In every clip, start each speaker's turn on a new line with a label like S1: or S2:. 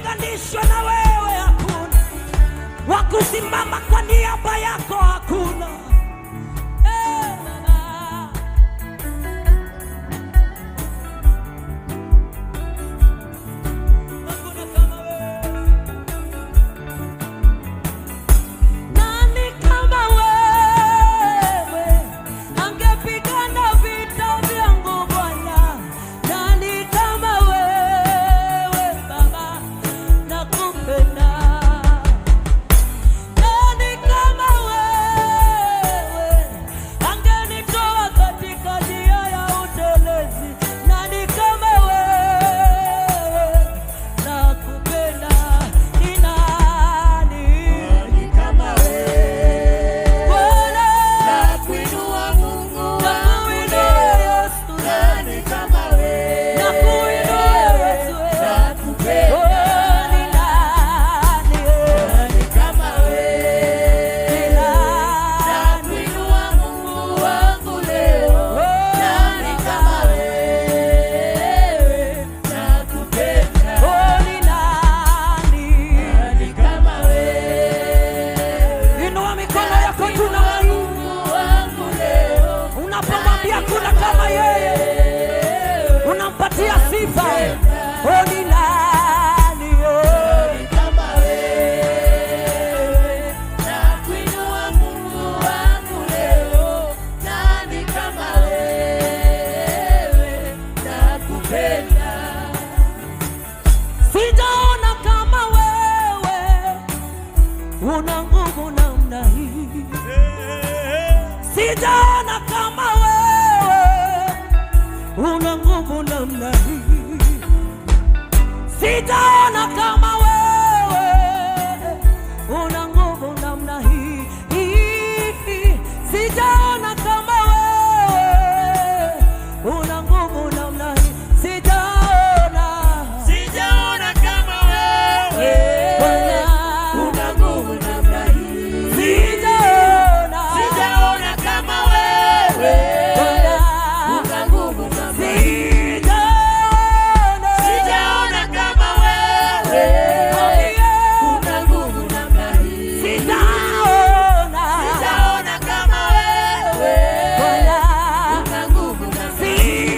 S1: Wakulinganishwa na wewe hakuna, wakusimama kwa niaba yako hakuna. Hakuna kama wewe. Nani kama wewe angepigana vita vyangu Bwana? Nani kama wewe Baba, nakupenda. Nani kama wewe angenitoa katika njia ya utelezi? Nani kama wewe, nakupenda. Ni nani?
S2: Nani kama wewe?
S1: Bwana,
S2: Nakuinua Mungu wangu
S1: nakuinua
S2: leo.
S1: Yesu.
S2: Nani kama wewe?
S1: Nakuinua Yesu.
S2: Nakupenda.
S1: Oh, ni nani?
S2: Nani kama wewe?
S1: Ni nani?
S2: Nakuinua Mungu wangu leo. Nani kama wewe? Nakupenda.
S1: Oh, ni nani?
S2: Nani kama wewe?
S1: Inua mikono yako juu na
S2: Nakuinua Mungu wangu leo.
S1: unapomwambia kuna kama yeye, unampatia sifa. Oh, ni nani? Oh.
S2: Nani kama wewe? Nakuinua Mungu wangu leo. Nani kama wewe? Nakupenda.
S1: Sijaona kama wewe una nguvu namna hii. Sijaona kama wewe una nguvu namna hii. Sijaona kama wewe una nguvu namna hii. Sijaona kama wewe una nguvu namna hii. Sijaona.
S2: Sijaona kama wewe
S1: Bwana.
S2: una nguvu namna hii.
S1: Sijaona.
S2: Sijaona kama wewe
S1: Bwana.
S2: una nguvu namna hii.
S1: Sijaona.
S2: Sijaona kama wewe una nguvu namna hii.
S1: Sijaona.
S2: Sijaona kama wewe
S1: Bwana.
S2: una nguvu namna hii.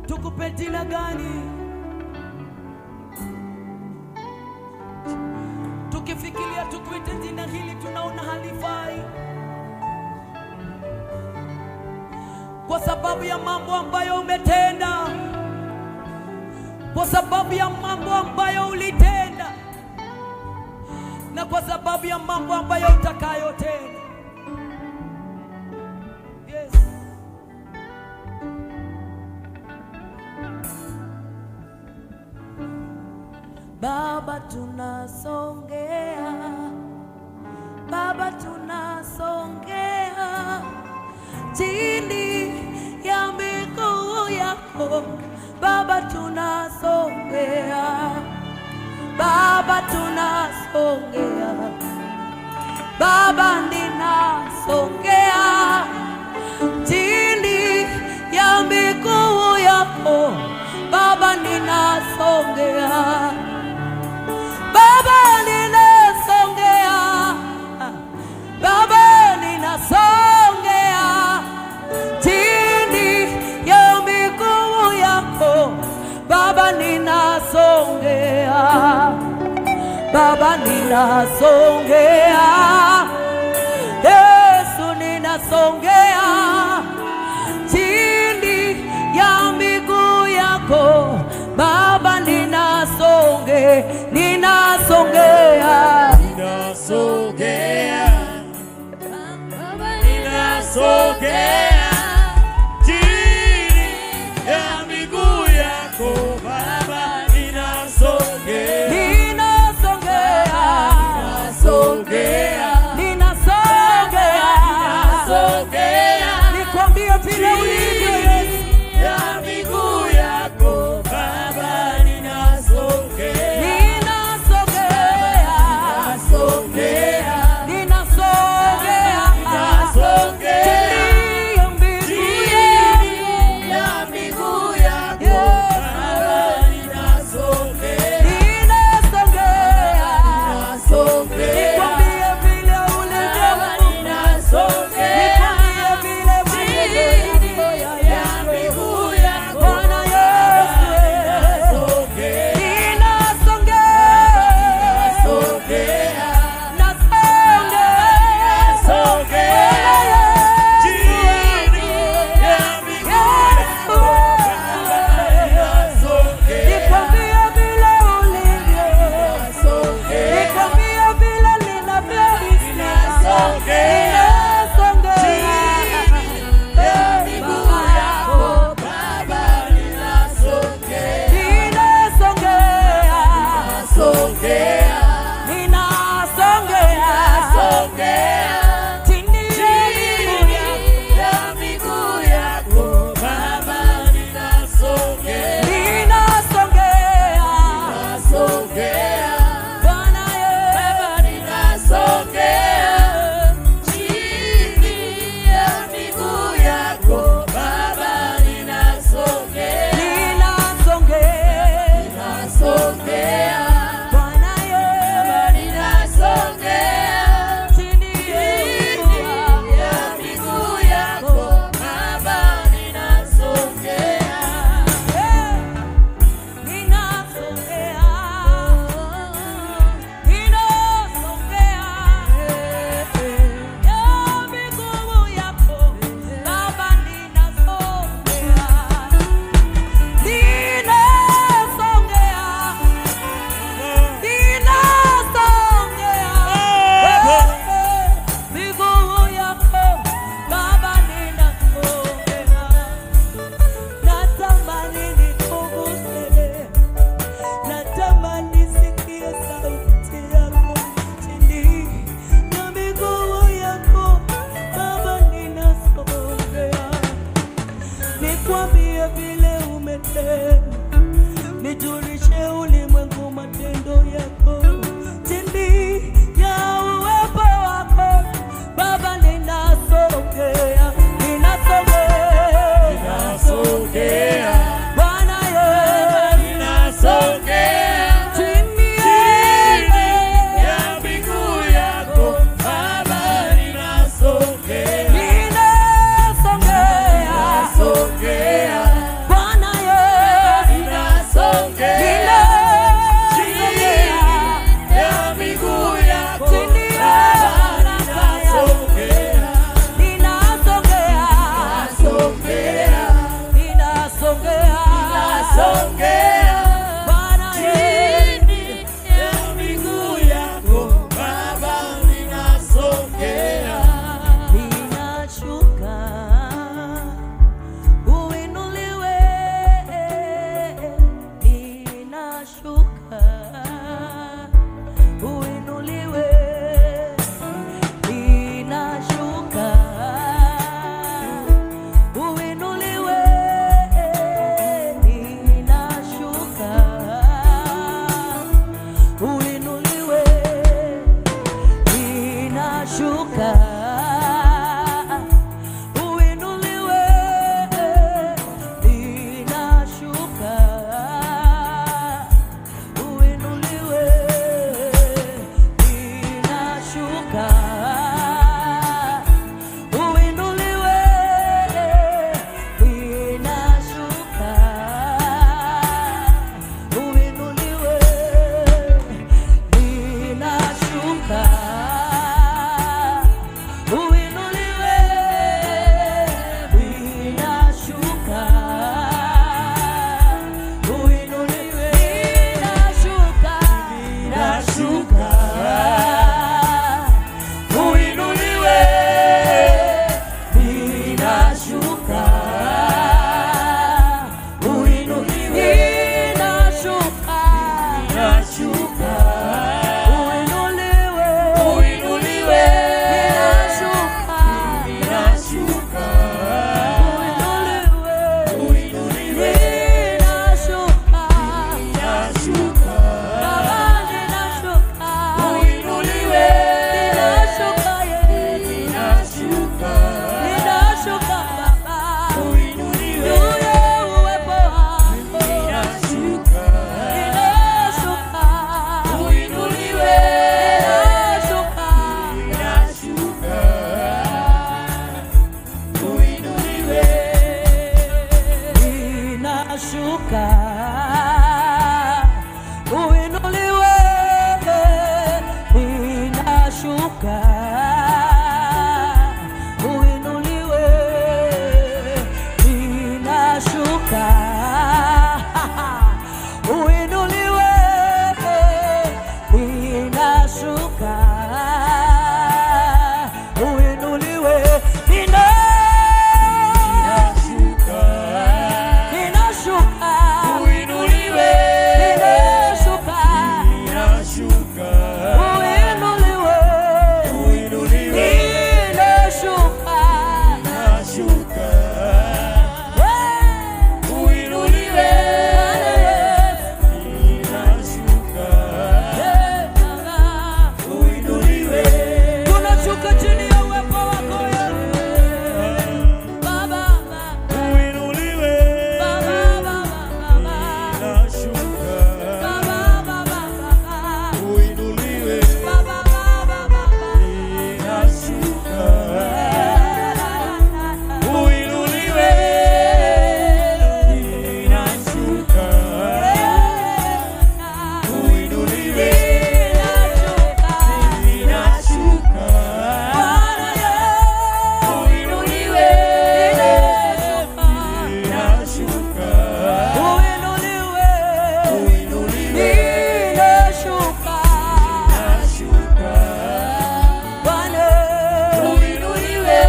S1: Tukupe jina gani? Tukifikiria tukuite jina hili tunaona halifai, kwa sababu ya mambo ambayo umetenda, kwa sababu ya mambo ambayo ulitenda, na kwa sababu ya mambo ambayo utakayotenda. Yes.
S2: Baba tunasongea, Baba tunasongea chini ya miguu yako, Baba tunasongea, Baba tunasongea, Baba ninasongea chini ya miguu yako, Baba ninasongea. Baba ninasongea, Baba ninasongea chini ya miguu yako, Baba ninasongea, Baba ninasongea, Yesu ninasongea chini ya miguu yako, Baba ninasongea, ninasongea.
S3: Ninasogea, ninasogea chini ya miguu yako Baba, ninasogea,
S1: Ninasongea,
S3: ninasogea,
S1: ninasongea,
S3: ninasogea
S1: nikwambie vile ulivyo Yesu.
S3: chini ya miguu yako Baba, ninasogea,
S1: Ninasongea,
S3: ninasogea,
S1: ninasongea,
S3: ninasogea
S1: chini ya miguu yako.
S3: chini ya miguu yako Baba, ninasogea,
S1: Ninasongea,
S3: ninasogea,
S1: nikwambie vile ulivyo Mungu.
S3: ninasogea
S1: Nikwambie vile ulivyo
S3: ya miguu yako
S1: Bwana Yesu.
S3: ninasogea,
S1: Ninasongea,
S3: ninasogea,
S1: nasongea,
S3: ninasogea chini ya miguu yako Baba, ninasogea,
S1: Nikwambie vile ulivyo,
S3: ninasogea,
S1: nikwambie vile ninavyohisi.
S3: Ninasogea.
S1: Ninasongea.
S3: ya miguu yako Baba, ninasogea,
S1: Ninasongea,
S3: ninasogea,
S1: ninasongea.
S3: ninasogea
S1: Chini ya miguu yako.
S3: ya miguu yako Baba, ninasogea,
S1: Ninasongea.
S3: ninasogea,
S1: Bwana Yesu.
S3: Baba, ninasogea chini ya miguu yako Baba, ninasogea,
S1: Ninasongea.
S3: ninasogea,
S1: Bwana Yesu.
S3: Baba, ninasogea
S1: Chini ya miguu yako.
S3: ya miguu yako Baba, ninasogea.
S1: Ninasongea, ninasongea ya miguu yako Baba, ninasongea, ninasongea, ninasongea miguu yako Baba, ninasongea. Natamani nikuguse, natamani sikie sauti yako chini ya miguu yako Baba, ninasongea, nikwambie vile umetenda, nijulishe ulimwengu matendo yako chini ya uwepo wako Baba, ninasongea, ninasongea,
S3: Ninasogea,
S1: Bwana Yesu,
S3: ninasogea
S1: chini
S3: chini
S1: ya
S3: ya miguu yako Baba, ninasogea,
S1: ninasongea,
S3: ninasogea,
S1: Bwana Yesu,
S2: Ninashuka uinuliwe, ninashuka uinuliwe,
S3: Ninashuka.
S2: Ninashuka
S3: Uinuliwe.
S2: Ninashuka
S3: Ninashuka.
S2: uinuliwe,
S3: Uinuliwe.
S2: Ninashuka.
S3: Ninashuka.
S2: Hey!
S3: Uinuliwe.
S2: Bwana Yesu.
S3: Ninashuka.
S2: Hey, Baba.
S3: Uinuliwe.
S1: Tunashuka chini ya uwepo wako Yesu.
S2: Baba, Baba.
S3: Uinuliwe.
S2: Baba, Baba, Baba.
S3: Ninashuka.
S2: Baba, Baba, Baba.
S3: Uinuliwe.
S2: Baba, Baba, Baba.
S3: Ninashuka. Uinuliwe. Ninashuka. Uinuliwe. Ninashuka.
S2: Bwana Yesu.
S3: Uinuliwe.
S2: Ninashuka.
S3: Ninashuka.
S2: Uinuliwe.
S3: Uinuliwe.
S2: Ninashuka.
S3: Ninashuka.
S2: Bwana.
S3: Uinuliwe.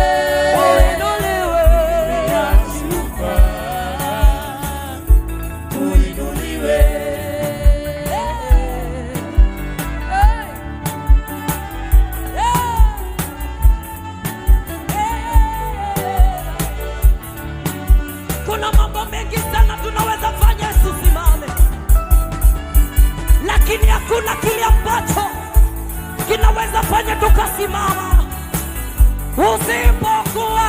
S2: Uinuliwe.
S3: Ninashuka. Uinuliwe.
S2: Hey. Hey. Hey.
S1: Kuna mambo mengi sana tunaweza fanya tusimame, lakini hakuna kile ambacho kinaweza fanya tukasimama usipokuwa